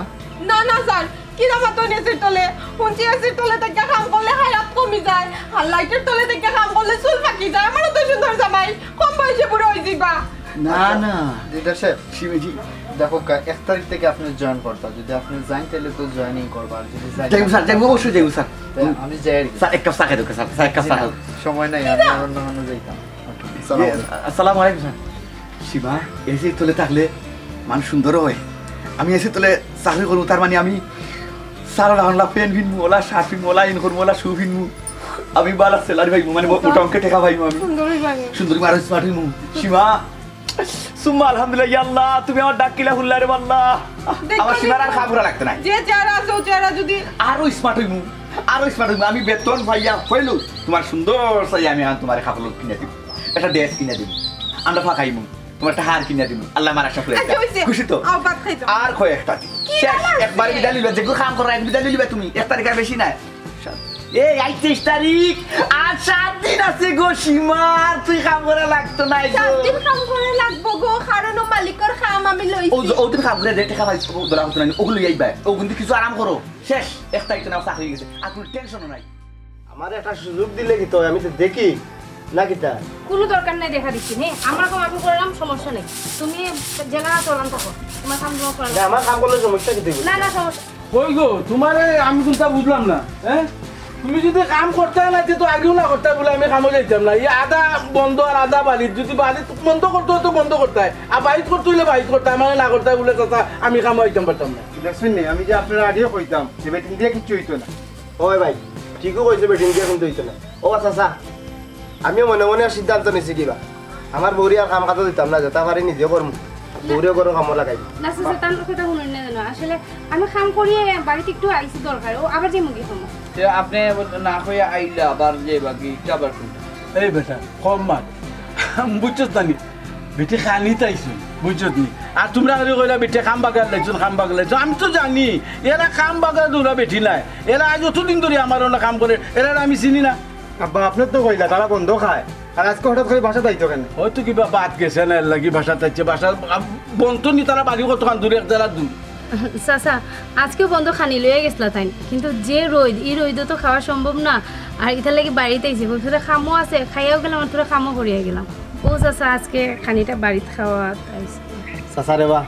না, না, স্যার, কিরা মাতো এসির তলে? হুনছি এসির তলে থাকিয়া কাম করলে হায়াত কমি যায়, আর লাইটের তলে থাকিয়া কাম করলে চুল পাকি যায়। আমারও তো সুন্দর জামাই, কম বয়সে বুড়া হয়ে যাইবা। না, আচ্ছা, না। দিদার সাহেব, শিবেজি। দেখো, কা-, এক তারিখ থেকে আপনি জয়েন করতা। যদি আপনি যান, তাহলে তো জয়েনিং করবা, আর যদি যান, যাইবো স্যার, যাইবো, অবশ্যই যাইবো স্যার। তা আমি যাই আর কি। স্যার, এক কাপ চা খাই দেবো স্যার, স্যার, এক কাপ জি চা না, খাই দেবো। সময় নাই, আমি আর অন্য কোনো যাইতাম। ওকে, ইয়ে, সালাম আলাইকুম। আসসালামু আলাইকুম স্যার। শিবা, এসির তলে থাকলে মানুষ সুন্দর হয়। আমি এসির তলে চাকরি করবো, তার মানে আমি সারা রান্না প্যান্ট ফিনমু, ওলা শার্ট ফিনমু, ওলা ইন করমু, ওলা শু ফিনমু। আমি বালা স্যালারি পাইমু, মানে মো-, মোটা অঙ্কে টাকা পাইমু আমি। সুন্দরী পাইমু। সুন্দরী আরো স্মার্ট হইমু। শিবা, সুম্মা আলহামদুলিল্লাহ, ইয়া আল্লাহ, তুমি আমার ডাক কিলা হুনলা রে আল্লাহ। দেখো আমার শিবার আর নি? কাম করা লাগতো না। যে চেহারা আছে, ও চেহারা যদি আরো স্মার্ট হইমু, আরো স্মার্ট হইমু। আমি বেতন পাইয়া হইলো তোমার সুন্দর চাই আমি আর তোমার কাপড় কিনে দিব, একটা ড্রেস কিনে দিব, আমরা ফাঁকাইমু। তোমার একটা হার কিনা দিমু। আল্লাহ আমার আশা পুরাই আচ্ছা, দিবা। হইছে। খুশি তো? আও, ভাত খাইছো। আর কয় একটা দিন। কি শেষ, ভালো আছে? একবারে বিদায় লইবা। যেগু কাম করো, এক বিদায় লইবা তুমি। এক তারিখ আর বেশি নাই। এই আইজ তেইশ তারিখ, আর সাত দিন আছে গো সীমা, আর তুই কাম করা লাগতো নাই গো। সাত দিন কাম করা লাগবো গো, কারণ ও মালিকর কাম আমি লইছি। ও, ও দিন কাম করে যে টাকা পাইছো, ও ধরা হতো না, ওগুলো লই আইবা। ও কিন্তু কিছু আরাম করো। শেষ, এক তারিখ তো না চাকরি হয়ে গেছে, আর কোনো টেনশনও নাই। আমার একটা সুযোগ দিলে কি তো আমি তো দেখি না কিতা? কোনো দরকার নাই দেখা দিচ্ছি, নে, আমরা তো মাফি করলাম, সমস্যা নেই। তুমি জেলা চলান থাকো, তোমার কাম তোমার করা না, আমার কাম করলে সমস্যা কি দেখবি? না, না, সমস্যা। কই গো, তোমারে আমি কোনটা বুঝলাম না, হ্যাঁ? তুমি যুদি কাম করতায় না, তে তো আগেউ না করতায় বুলে আমি কামো যাইতাম না। ই আধা বন্দ আর আধা বাড়িত, যুদি বাড়িত বন্দ করতে অয় তো বন্দ করতায়, আর বাড়িত করতে অইলে বাড়িত করতায়, আমারে না করতায় বুলে চাচা আমি কামো আইতাম পারতাম না। দেখছইন নি, আমি যে আপনারে আগেউ কইতাম যে বেটিন দিয়া কিচ্ছু অইতো না। ওই ভাই, ঠিকউ কইছে, বেটিন দিয়া কুন্তা অইতো না। ও চাচা, আমিও মনে মনে এক সিদ্ধান্ত নিছি কিবা, আমার বউরে আর কাম কাজো দিতাম না, যেতা পারি নিজে করমু। বউরে ঘরো কামো লাগাইমু। না চাচা, তান কথা হুনইন না যেন। আসলে আমি কাম করি, বাড়িত একটু আইছি দরকার, ও আবার যাইমুগি কামো। তে আপনে না কইয়া আইলা, আবার যাইবাগি, ইটা আবার কুনটা? এই বেটা, কম মাত। বুঝছস না নি? বেটি খানিত আইছইন, বুঝছস নি? আর তুমরা খালি কইলা বেটি কাম বাগার লাইছইন, কাম বাগার লাইছইন। আমি তো জানি, এরা কাম বাগার দৌড়া বেটি নায়। এরা আইজ অতদিন ধরি আমার অনো কাম করের, এরারে আমি চিনি না। আব্বা, আপনে তো কইলা তারা বন্দ খায়, আর আইজকে হঠাৎ করি বাসাত আইতো কেনে? হয়তো কিবা ভাত গেছে না, এরলাগি বাসাত আইছে। বাসার, আ, বন্দ নি, তারা বাড়ি কতখান দূর, এক জারা দূর। চাচা, আইজকেও বন্দ খানি লইয়া গেছলা তাইন, কিন্তু যে রইদ, ই রইদো তো খাওয়া সম্ভব না। আর ইতার লাগি বাড়িত আইছি, বউতরে কামও আছে, খাইয়াও গেলাম আর থুড়া কামও করিয়া গেলাম। ও চাচা, আইজকে খানিটা বাড়িত খাওয়াত আইছি। চাচা রে বা,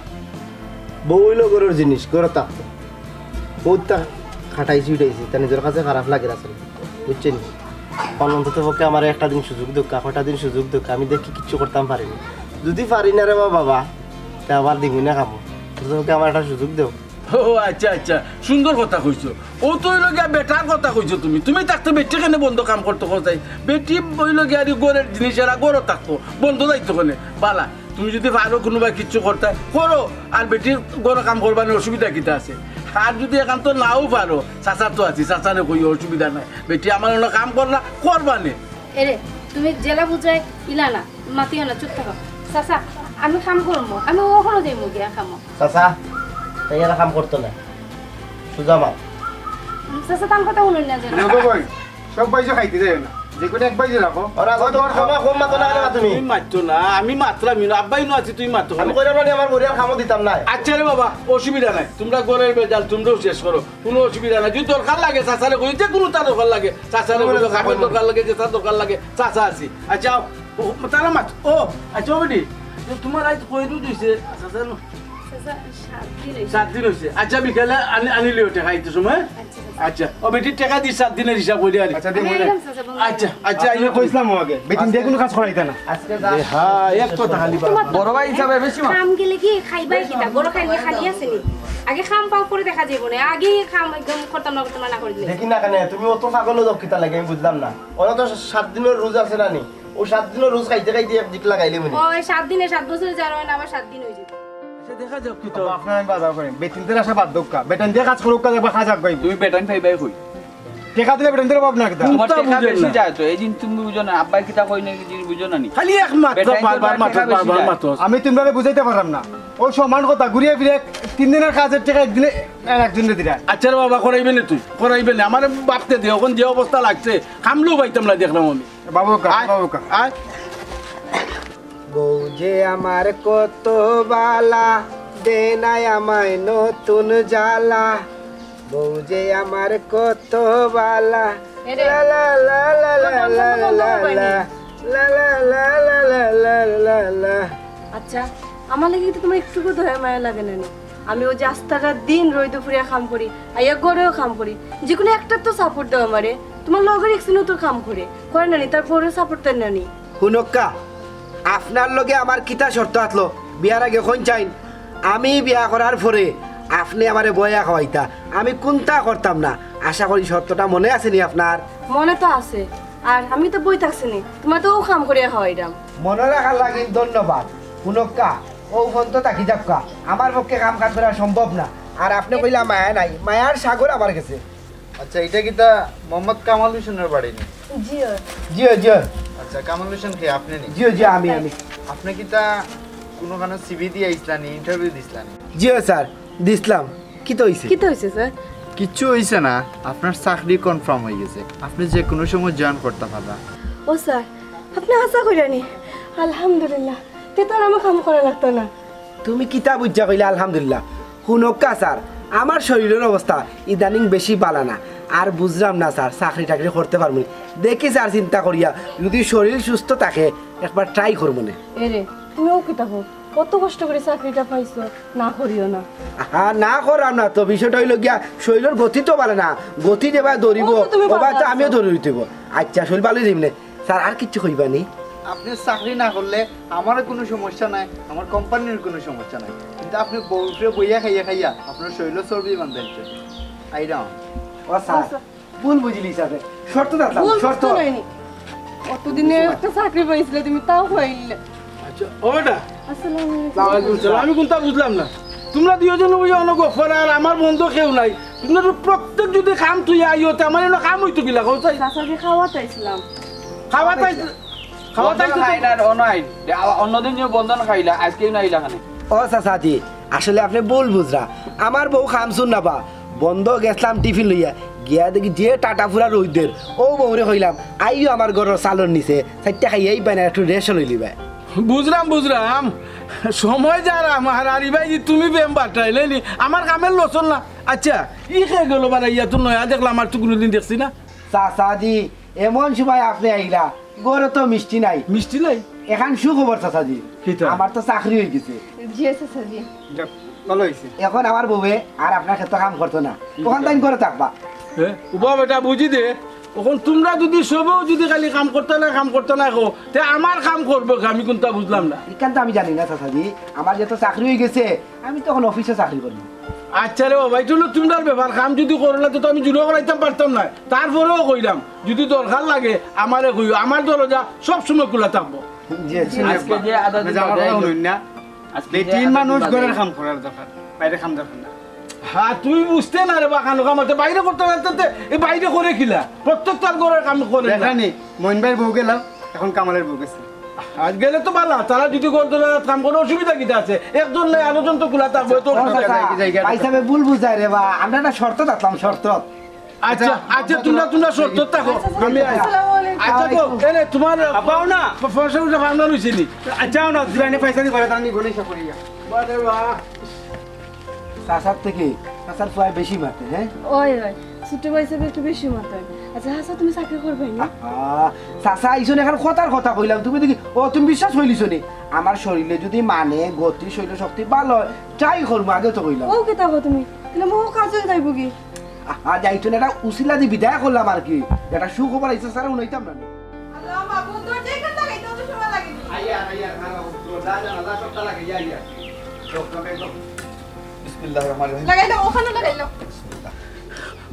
বউ অইলো ঘরর জিনিস, ঘরো থাকতো। বউততা খাটাইছি উঠাইছি, তা নিজর কাছে খারাপ লাগের আসলে, বুঝছইন নি? অখন অন্তত পক্ষে আমারে একটা দিন সুযোগ দেউক্কা, কয়টা দিন সুযোগ দেউক্কা, আমি দেখি কিচ্ছু করতাম পারি নি। যুদি পারি না রে বা বাবা, তে আবার দিমু না কামো। অন্তত পক্ষে আমারে একটা সুযোগ দেও। ও আচ্ছা, আচ্ছা, সুন্দর কথা কইছো। অউ তো অইলো গিয়া বেটার কথা কইছো তুমি। তুমি থাকতে বেটি কেনে বন্দ কাম করতো কও চাই? বেটি অইলো গিয়া আর ঘরর জিনিস, এরা ঘরো থাকতো, বন্দ যাইতো কেনে? বালা, তুমি যুদি পারো কুনুবায় কিচ্ছু করতায়, করো। আর বেটির ঘরো কাম করবানে, অসুবিধা কিতা আছে? আর যুদি একান্ত নাও পারো, চাচা তো আছি, চাচারে কইও, অসুবিধা নাই। বেটি আমার অনো কাম কররা, করবানে। এরে, তুমি যেলা বুঝায় ইলা না, মাতিও না, চুপ থাকো। চাচা, আমি কাম করমু, আমি অখনো যাইমু গিয়া কামো। চাচা, তাই এরা কাম করতো না, সুজা মাত। চাচা, তান কথা হুনইন না যেন। না গো ভাই, সব বাইজে খাইতে যাইও না, যে কোনো এক বাইজে রাখো। ওরা কত বড় খাওয়া কম মাতো না কেনে তুমি? তুমি মাততো না, আমি মাতরাম ইনো, আব্বা ইনো আছি, তুমি মাতো না। আমি কইরাম না নি, আমার বউরে আর কামো দিতাম না। আচ্ছা রে বাবা, অসুবিধা নাই, তুমরা ঘরর বেজাল তুমরাউ শেষ করো, কুনু অসুবিধা নাই। যুদি দরকার লাগে চাচারে কইও, যে কুনুতা দরকার লাগে চাচারে কইও, কামর দরকার লাগে, যেতা দরকার লাগে, চাচা আছি। আচ্ছা, ও, তারা মাত, ও, আচ্ছা, ও বেটি, তো তুমার আইজ কয় রইদ অইছে? চাচা, চাচা, সাত দিন অইছে। সাত দিন অইছে। আচ্ছা, বিকালে আনি, আনিলিও টেকা ইতা সময়। আচ্ছা, চাচা। আচ্ছা, ও বেটি, টেকা দি সাত দিনর হিসাব করি আনি। আচ্ছা, দি আমি মনে। আইলাম, চাচা, বন্ধ আচ্ছা, আচ্ছা, আমি আইও। কইছলাম ও আগে, বেটিন দিয়া কুনু কাজ করাইতা না। আচ্ছা, এ হা, এক কথা খালি বাবা। বড় ভাই হিসাবে বেশি মাত। কাম গেলে কি খাইবায় কিতা? ঘরো খাইলে খালি আছে নি? আগে কাম পাও, পরে দেখা যাইবো নে। আগে কাম একদম করতাম না, করতাম না, না করি দিলে। দেখি না কেনে, তুমি অত পাগল অও কিতার লাগি, আমি বুঝলাম না। অনো তো সাত দিনর রোজা আছে না নি? অউ সাত দিনর রোজা খাইতে খাইতে এক দিক লাগাইলে মনে। ও, এই সাত দিনে সাত বছরে যার অয় না, আবার সাত দিন অই যাইবো। আচ্ছা, দেখা যাউক কিতা। আব্বা, আপনার আমি বাজার করি। বেটিনদের আশা বাদ দেউক্কা। বেটিন দিয়া কাজ করউক্কা, দেখবা কাজ আগাইবো। তুমি বেটাইন পাইবায় কই? টেকা দিলে বেটিনদের অভাব না কিতা? তুমার কুনটা টেকা বুঝেন বেশি না? যায় তো, এই জিনিস তুমি বুঝো না। আব্বায় কিতা কইন না, এই জিনিস বুঝো না নি? খালি এক মাত, বেটাইন বারবার তুমার মাতো, টেকা বেশি বারবার যায়। মাতো। আমি তুমরারে বুঝাইতাম পাররাম না। অউ সমান কথা, ঘুরিয়া ফিরিয়া তিন দিনর কাজর টেকা এক দিনে আর একজনরে দিরা। আচ্ছা রে বাবা, করাইবে নে তুই, করাইবে নে। আমারে ভাবতে দে, অখন যে অবস্থা লাগছে, কামলাও পাইতাম না দেখরাম আমি। বাবু কা, আয়, বাবু কা। আয়। বউ যে আমার কত বালা, দে নাই আমায় নতুন জ্বালা। বউ যে আমার কত বালা। এরে, লা লা লা লা লা তোমার লা লা লা লা লা। লা লা লা লা লা লা লা লা। আচ্ছা, আমার লাগি কিন্তু তুমার একটুকু দয়া মায়া লাগে না নি? আমি অউ যে আস্তাটা দিন রইদো ফুরিয়া কাম করি, আইয়া ঘরেও কাম করি, যে কুনু একটার তো support দেও আমারে। তুমার লগর একজনও তো কাম করে, করে না নি? তারপরেও support দেন না নি? হুনউক্কা, আপনার লগে আমার কিতা শর্ত আছলো? বিয়ার আগে কইন চাইন, আমি বিয়া করার পরে আপনে আমারে বওয়াইয়া খাওয়াইতা, আমি কুনতা করতাম না। আশা করি শর্তটা মনে আছে নি আপনার? মনে তো আছে, আর আমি তো বই থাকছি নি, তুমারে তো অউ কাম করিয়া খাওয়াইরাম। মনে রাখার লাগি ধন্যবাদ। হুনউক্কা, অউ ফোন তো থাকি যাউক্কা, আমার পক্ষে কাম কাজ করা সম্ভব না। আর আপনে কইলা মায়া নাই, মায়ার সাগর আমার গেছে। আচ্ছা, ইটা কিতা মোহাম্মদ কামাল হোসেনর বাড়ি নি? জি অয়। জি অয়, জি অয়। আচ্ছা, কামাল হোসেন কে, আপনে নি? জি অয়, জি অয়, আমি, আমি। আপনে কিতা কুনুখানো সিভি দিয়া আইছলা নি, ইন্টারভিউ দিছলা নি? জি অয় স্যার, দিছলাম। কিতা অইছে? কিতা অইছে স্যার? কিচ্ছু অইছে না, আপনার চাকরি কনফার্ম অই গেছে, আপনে যে কুনু সময় জয়েন করতা পারবা। ও স্যার, আপনে হাছা কইরা নি? আলহামদুলিল্লাহ, তে তো আর আমার কাম করা লাগতো না। তুমি কিতা বুঝিয়া কইলা আলহামদুলিল্লাহ? হুনউক্কা স্যার, আমার শরীলর অবস্থা ইদানিং বেশি বালা না। আর বুঝরাম না স্যার, চাকরি টাকরি করতে পারমু নি? দেখি স্যার চিন্তা করিয়া, যুদি শরীল সুস্থ থাকে, একবার ট্রাই করমু নে। এরে, তুমি অউ কিতা কও? কত কষ্ট করি চাকরিটা পাইছো, না করিও না। আহা, না করাম না তো, বিষয়টা অইলো গিয়া শরীলর গতি তো বালা না, গতি যেবায় ধরিবো, ও তো তুমি ওবায় তো পারো আমিও আছো। ধরি অইতে অইবো। আচ্ছা, শরীল বালা অইলে দিমনে। স্যার, আর কিচ্ছু কইবা নি? আপনে চাকরি না করলে আমারও কুনু সমস্যা নাই, আমার কোম্পানির কুনু সমস্যা নাই, কিন্তু আপনে বউরে বইয়া খাইয়া খাইয়া আপনার শরীলর চর্বি বান্ধাইছে। আইরাম। ও স্যার, আচ্ছা। ভুল বুঝিলিছো আপনে। শর্ত রাখলাম, ভুল শর্ত। বুঝছো নাইনি? অতদিনে একটা চাকরি পাইছিলে তুমি, তাও পাইলে। আচ্ছা, ও বেটা। আসসালামু আলাইকুম। ওয়ালাইকুম সালাম। আমি কুনতা বুঝলাম না। তুমরা দুইওজন অইয়া অনো গফ করো আর আমার বন্ধু কেউ নাই। তুমরা তো প্রত্যেক যুদি কাম থইয়া আইও, তে আমার ইনো কাম অইতো কিলা, কও চাই? চাচাজি, খাওয়াত আইছিলাম। খাওয়াত আইছ-, খাওয়াত বন্ধন আইছো তো? খাইলা আর অনো আইন। দে, আ-, অন্যদিন যে বন্ধন খাইলা, আইজকে ইনো আইলা কেনে? ও চাচাজি, আসলে আপনে ভুল বুঝরা। আমার বউ কামচুর না বা, বন্দো গেছলাম টিফিন লইয়া, গিয়া দেখি যে টাটা ফুরা রইদের, অউ বউরে কইলাম, "আইও আমার ঘরর চালর নিচে, চাইরটা খাইয়াই পায় না, একটু rest লইলিবায়।" বুঝরাম, বুঝরাম। সময় যার আমার, আর ইবায় যে তুমি বেম বাটাইলে নি, আমার কামের লসন না। আচ্ছা, ই কে গেল বারা, ইয়া তো নয়া দেখলাম, আর তো কুনুদিন দেখছি না। চাচাজি, এমন সময় আপনে আইলা, ঘরো তো মিষ্টি নাই। মিষ্টি নাই? এখান সুখবর চাচাজি, কিতা? আমার তো চাকরি অইগেছে। জি চাচাজি। যাক, ভালা অইছে। এখন আমার বউয়ে আর আপনার খেতো কাম করতো না, অখান তাইন ঘরো থাকবা। এ, উবা বেটা বুঝি দে, অখন তুমরা যুদি সবেউ যুদি খালি কাম করতা না, কাম করতা না কও, তে আমার কাম করবো কে? আমি কুনতা বুঝলাম না। ইখান তো আমি জানি না চাচাজি, আমার যেহেতু চাকরি অইগেছে, আমি তো অখন অফিসো চাকরি করি। আচ্ছা রে বাবা, ইটা অইলো তুমরার ব্যাপার, কাম যুদি করো না তে তো আমি জুরে করাইতাম পারতাম না। তারপরেও কইলাম, যুদি দরকার লাগে আমারে কইও, আমার দরজা সব সময় খুলা থাকবো। জি, জি। আজকে যে আদা আপনে দিবা, আমার কথা যাই হোক। হুনইন না। আজকে যে বেটিন আদা মানুষ দিবা, ঘরর যাই হোক। কাম করার দরকার, বাইরর কাম দরকার না। হ্যাঁ, তুমি বুঝতে না রে বা, খানো কামাতে বাইরে করতে পারতে, এ বাইরে করে কিলা? প্রত্যেক তার ঘরর কাম করে না। দেখরানি, মইন ভাইর বউ গেল, এখন কামালের বউ গেছে। আর গেলে তো বালা, তারা যুদি ঘর ধরে কাম করে অসুবিধা কিতা আছে? একজন নাই, আরো জন তো খুলা থাকবো, তো ও অসুবিধা চাচা, নাই। জায়গা, জায়গা। ভাই সাহেব ভুল বুঝায় রে বা, আমরা না শর্ত থাকলাম, শর্ত। আচ্ছা, আচ্ছা, আচ্ছা, তুমরা, তুমরা শর্ত থাকো, আমি আই। আসসালামু আলাইকুম। আচ্ছা, আচ্ছা, তো, এ রে, তুমার আব্বাও না। প-, পয়সা উঠে ভাবনা রইছে নি? আচ্ছা, না, দিবানে পয়সা দি করে, তার নি বলে হিসাব করিয়া। বারে বা। চাচার থাকি, চাচার ফুয়ায় বেশি মাতে, হ্যাঁ? ওই, ওই, ছোট ভাই সাহেব একটু বেশি মাতে। আচ্ছা, চাচা, তুমি চাকরি করবায় নি? আহা, চাচা, ইছনে এখান কথার কথা কইলাম, তুমি দেখি, ও, তুমি বিশ্বাস করিলিছো নি? আমার শরীলে যুদি মানে, গতি, শরীল শক্তি ভালা অয়, try করমু, আগে তো কইলাম। ও, কিতা কও তুমি? তাইলে মো কাজ অই যাইবো কি? আহা, যাইতো না, এটা উসিলা দি বিদায় করলাম আর কি। এটা সুখবর আইছে, স্যার, হুনাইতাম না নি। আল্লাহ, মা, বন্ধু, যে কোন লাগাইতে অত সময় লাগে নি? আইয়া, আইয়া, খারাপ, দরজা, জানালা, সবটা লাগাই, আইয়া। লোক, লোক, একদম। বিসমিল্লাহির রহমানির রহিম। লাগাই দাও, অখানো লাগাই দাও।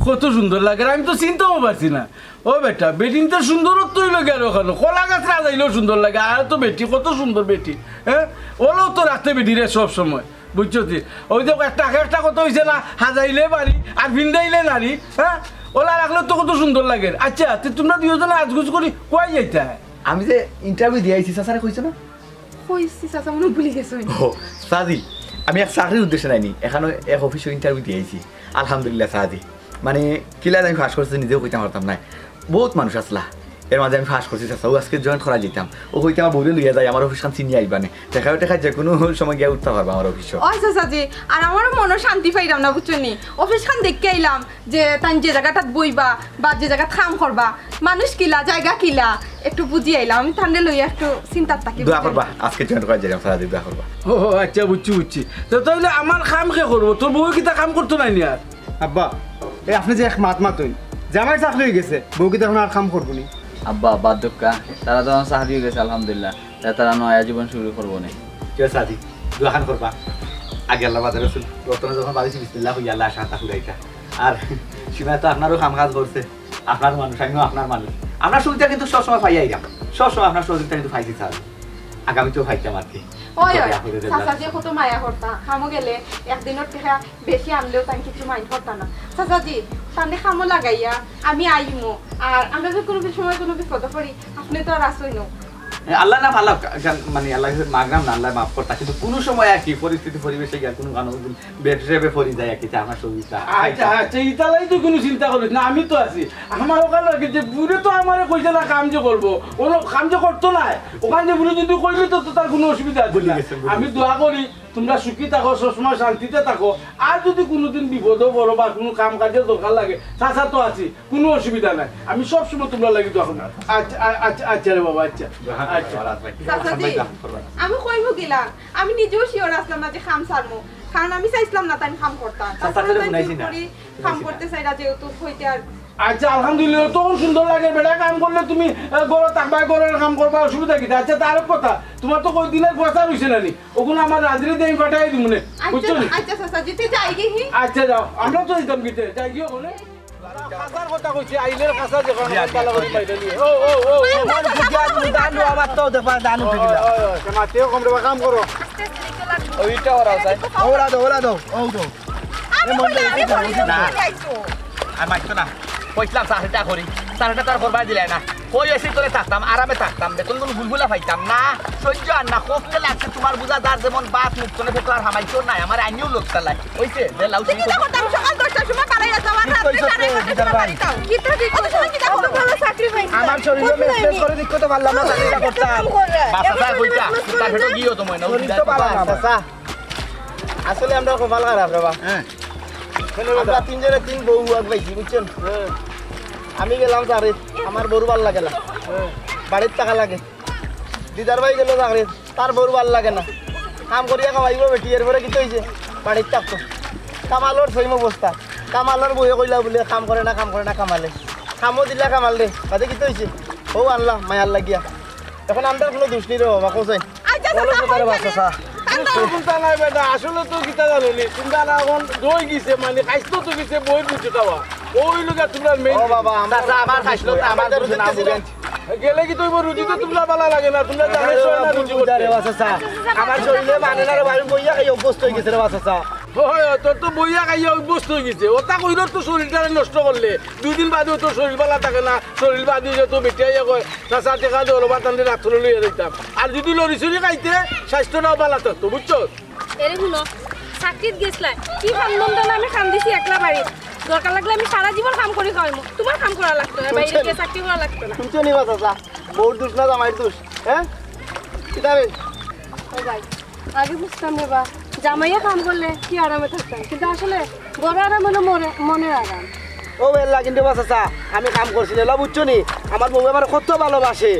কত সুন্দর লাগে, আমি তো চিনতামও পারছি না। ও বেটা, বেটিন তো সুন্দরত্ব অইলো গিয়া আর অখানো। কলা গাছ রাজাইলেও সুন্দর লাগে, আর তো বেটি, কত সুন্দর বেটি। হ্যাঁ, অলাও তো রাখতে বেটিরে সব সময়। বুঝছো তে? ওই যে একটা, একটা কথা অইছে না, হাজাইলে বাড়ি আর ফিন্দাইলে নারী, হ্যাঁ? ওলা রাখলে তো কত সুন্দর লাগে। আচ্ছা, তে তুমরা দুইওজনে আজগুজ করি কই যাইতায়? আমি যে interview দিয়া আইছি, চাচারে কইছো না? কইছি চাচা, মনে ভুলি গেছো। ও, চাচি, আমি এক চাকরির উদ্দেশ্যে নাইনি, এখানো এক অফিসো interview দিয়া আইছি। আলহামদুলিল্লাহ চাচি, মানে, কিলা যে আমি পাশ করছি নিজেও কইতাম পারতাম নায়। বউত মানুষ আছলা, এর মাঝে আমি পাশ করছি চাচা, অউ আজকে join করা যাইতাম। ও কইতে আমার বউরে লইয়া যাই, আমার অফিসখান চিনিয়া আইবানে। ঠেকায় ঠেকায় যে কুনু সময় গিয়া উঠতা পারবা আমার অফিসো। ওই চাচাজি, আর আমারও মনো শান্তি পাইরাম না, বুঝছো নি? অফিসখান দেখিয়া আইলাম যে তাইন যে জাগাটাত বইবা বা যে জাগাত কাম করবা, মানুষ কিলা, জাগা কিলা, একটু বুঝিয়া আইলাম। আমি তানরে লইয়া একটু চিন্তাত থাকি, দোয়া বুঝছো নি? করবা, আজকে join করা যাইতাম চাচি, দোয়া করবা। ও আচ্ছা, বুঝছি, বুঝছি। তো তাইলে আমার কাম কে করবো? তোর বউ কিতা কাম করতো নায় নি আর? আব্বা, এ আপনে যে এক মাত মাতইন, জামাইর চাকরি অইগেছে, বউ কিতা অখন আর কাম করবো নি? আব্বা, বাদ দেউক্কা, তারা তো অখন চাকরি অইগেছে, আলহামদুলিল্লাহ, তে তারা নয়া জীবন শুরু করবো নে। ঠিক আছে, চাচি, দোয়াখান করবা। আগে আল্লাহ বাদে রসুল, রতনে যখন বাড়িছি বিসমিল্লাহ কইয়া আল্লাহ আশা তা ফুরাইতা। আর সীমা তো আপনারও কাম কাজ করছে, আপনার মানুষ, আমিও আপনার মানুষ। আপনার সুবিধা কিন্তু সবসময় পাইয়া আইলাম, সবসময় আপনার সহযোগিতা কিন্তু পাইছি স্যার, আগামীতেও পাইতাম আর কি। ওই, ওই, তবে আখেরে চাচা যে কত মায়া করতা, কামো গেলে একদিনর টেকা বেশি আনলেও তাই কিছু mind করতা না। চাচাজি, তানে কামো লাগাইয়া আমি আইমু। আর আমরা যে কুনু সময় কুনু বিপদো পড়ি, আপনে তো আর আছইন। আল্লাহ না ভালা, মানে আল্লাহ মাগরাম না, আল্লাহ মাফ করতা, কিন্তু কুনু সময় আর কি পরিস্থিতি পরিবেশে গিয়া কুনু কানো ব্যবসায় পড়ি যায় আর কি, তা আমার সুবিধা। আচ্ছা, আচ্ছা, ইতালাই তো কুনু চিন্তা করিস না, আমি তো আছি। আমার অখান লাগে যে বুড়ে তো আমারে কইছে না কাম যে করবো, অনো কাম যে করতো নায়, অখান যে বুড়ে যদি কইলে তো, তো তার কুনু অসুবিধা আছে না। ভুলি গেছে, ভুলি আমি গেছে। দোয়া করি, তোমরা সুখী থাকো, সবসময় শান্তিতে থাকো। আর যদি কুনুদিন বিপদো পড়ো বা কুনু কাম কাজের দরকার লাগে, চাচা তো আছি, কুনু অসুবিধা নাই। আমি সবসময় তোমরার লাগি দোয়া করমু। আচ্ছা, আ-, আচ্ছা, আচ্ছা রে বাবা, আচ্ছা। চাচাজি, আমি কইমু কিলা, আমি নিজেও শিওর আছলাম না যে কাম ছাড়মু, কারণ আমি চাইছলাম না তাইন কাম করতা। চাচা, তারপরে তাইন জোর করি কাম করতে চাইরা যেহেতু কইতে আর আচ্ছা, আলহামদুলিল্লাহ, তখন সুন্দর লাগে, বেটা কাম করলে তুমি, আহ, ঘরো থাকবায়, ঘরর কাম করবায়, অসুবিধা কিতা? আচ্ছা, তার কথা, তুমার তো কই দিনের পয়সা রইছে না নি? ওগুন আমার রাজরে দিয়া আমি পাঠাই দিমু নে, আচ্ছা, বুঝছো নি? আচ্ছা, চাচাজি, তে যাইগি হি? আচ্ছা, যাও, আমরা তো যাইতাম কিতা, যাইগি ওখানে। খাসার কথা কইছি, আইলের খাসা যে কোনো জি, জি, ভালো করে জি। পাইলে নিয়ে। ও, ও, ও, ও। আমার বুঝে আমি জানো, আমার তো দেখা জানো ও, ঠিক না। ও, ও, ও, সে মাতেও কম রে, কাম করো। ওইটা ওরাও চাই। ওরা দাও, ওরা দাও, ও দাও। আমি এ মন কইলাম, দিয়ে আমি বলি, না। আর মারতো না। কইছিলাম চাকরিটা করি, চাকরিটা তো আর করবায় দিলায় না। কই এসি তোরে থাকতাম, আরামে থাকতাম, বেতন কোনো গুলগুলা পাইতাম না। সহ্য আর না, কষ্ট লাগছে। তুমার বুঝা যার যেমন বাত মুখ তনে ফেকলার হামাই তোর নাই, আমার আইনিও লোক চালাই। ওইছে, যে লাউ তুমি তো করতাম সকাল দশটার সময় বাড়াই আসতাম, আর রাত্রে সাড়ে এগারোটার সময় বাড়ি যাও। কিতা ঠিক অত সময় কিতা করো? ভালো চাকরি পাইছি। আমার শরীরে মেসেজ করে দিতে তো পারলাম না, চাকরিটা করতাম। বাসা যায় কইতা, তার হেটো গিয়েও তো মনে শরীর তো বালা না আমার। চাচা, আসলে আমরা কপাল খারাপ রে বা। হ্যাঁ। আমরা তিনজনে তিন বউ আগ পাইছি, বুঝছেন? হ্যাঁ। আমি গেলাম চাকরিত, আমার বউর ভালা লাগে না। হ্যাঁ। বাড়িত থাকা লাগে। দিদার ভাই গেল চাকরিত, তার বউর ভালা লাগে না। কাম করিয়া খাওয়াইবো বেটি, এরপরে কিতা অইছে? বাড়িত থাকতো। কামালর same অবস্থা। কামালর বউয়ে কইলা বুলে, "কাম করে না, কাম করে না, কামালে।" কামও দিলা কামালরে, বাদে কিতা অইছে? ও আল্লাহ, মায়ার লাগিয়া। এখন আমরার কুনু দুষ নি রে বাবা, কও চাই। আচ্ছা, বলো চাচা, তো তারে বাচ্চা চা। তার তো কুন্তা নাই বেটা, আসলে তো কিতা জানো নি, কুন্তা না এখন দই গেছে, মানে খাইতো তো গেছে, বই বুঝে খাওয়া। ওই লোকে তোমরা মেইন ও বাবা, আমার চাচা, আমার খাইছিল তো, আমার আমাদের দুষ না, রুজি বুঝেন। গেলে কি তো রুজি তো তোমরা ভালা লাগে না, তোমরা জানো আরে ছয় না বাবা, রুজি বুঝা করতে। রে বাচ্চা চা। আমার শরীরে মানে না রে ভাই, বইয়া খাই অভ্যস্ত হয়ে গেছে রে বাচ্চা চা। হয়, হয়, তোর তো বইয়া খাইয়া অভ্যস্ত হয়ে গেছে। ওটা কইরো তো শরীরটা নষ্ট করলে। দুই দিন বাদে তোর শরীর ভালা থাকে না, শরীর বাদে যে তো বেটিয়ে কয়, "চাচা, টেকা দেও, বাতানরে রাত্রে লইয়া যাইতাম।" আর যদি লড়ি চড়ি খাইতে, স্বাস্থ্যটাও ভালা থাকতো, বুঝছো? এরে হুনো, চাকরিত গেছলায়, কি কাম ধান্দা না আমি কান্দিছি একলা বাড়িত। দরকার লাগলে আমি সারা জীবন কাম করি খাওয়াইমু, তুমার কাম করা লাগতো না, বাইরে গিয়া চাকরি করা লাগতো না। শুনছো নি বা চাচা, বউর দুষ না জামাইর দুষ, হ্যাঁ? কিতা রে? ও ভাই, আগে বুঝতাম রে বা, জামাইয়ে কাম করলে কি আরামে থাকতাম, কিন্তু আসলে ঘরো আরাম অইলো মনে, মনের আরাম। ও বেল্লা, কিন্তু বা চাচা, আমি কাম করছি না, বুঝছো নি? আমার বউ আমার কত ভালোবাসে।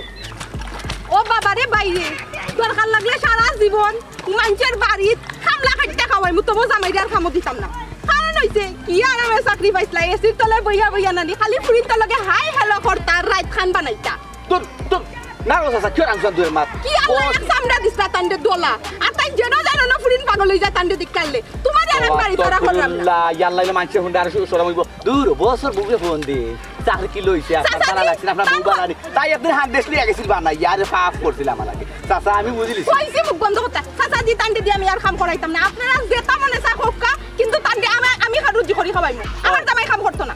ও বাবা রে বাইরে, দরকার লাগলে সারা জীবন মাইনষের বাড়িত কামলা খাটিয়া খাওয়াইমু, তবু জামাইরে আর কামো দিতাম না। কারণ অইছে, কি আরামে চাকরি পাইছলা, এসির তলে বইয়া বইয়া নানি, খালি ফুরিন্তর লগে হাই হ্যালো করতা আর রাইত খান বানাইতা। তোর, তোর, না গো চাচা, কিয় রাখছান তুই মাত? কি আল্লাহ এক চামড়া দিছলা তানরে দলা। আর তাইন যেন জানো না ফুরিন পাগল অইযায় তানরে দেখিয়া আইলে। তুমারে আর আমি বাড়ি ধরা করলাম না। আস্তাগফিরুল্লাহ, ইয়াল্লা, ইলে মানষে হুনলে আরো শরম অইবো। দূর, বছর বুকে ফোন দে। চাকরি কি লইছে? আপনার চাচা, ভালা লাগছে না, আপনার বউ চাচা। ভালা নি। তাই একদিন হাত দেশ লিয়ে গেছিল বানাই, ইয়ারে পাপ করছিল আমার আগে। চাচা, আমি বুঝিলিছি। কইছি মুখ বন্ধ করতা। চাচা জি, তানরে দি আমি আর কাম করাইতাম না। আপনারা যেতা মনে চায় কউক্কা, কিন্তু তানরে আমি, আমি রুজি করি খাওয়াইমু। আমার জামাই কাম করতো না।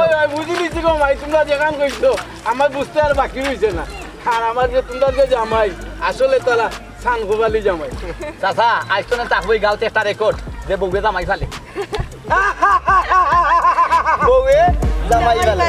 ওই, ওই, বুঝিলিছি গো মাই, তুমরা যেখান কইছো, আমার বুঝতে আর বাকি রইছে না। আর আমার যে তুমরা যে জামাই, আসলে তারা সান গোবালি জামাই। চাচা, আইজ তো না থাকবোই গালতে একটা রেকর্ড, যে বউয়ে জামাই ফালে। বউয়ে জামাই ফালে।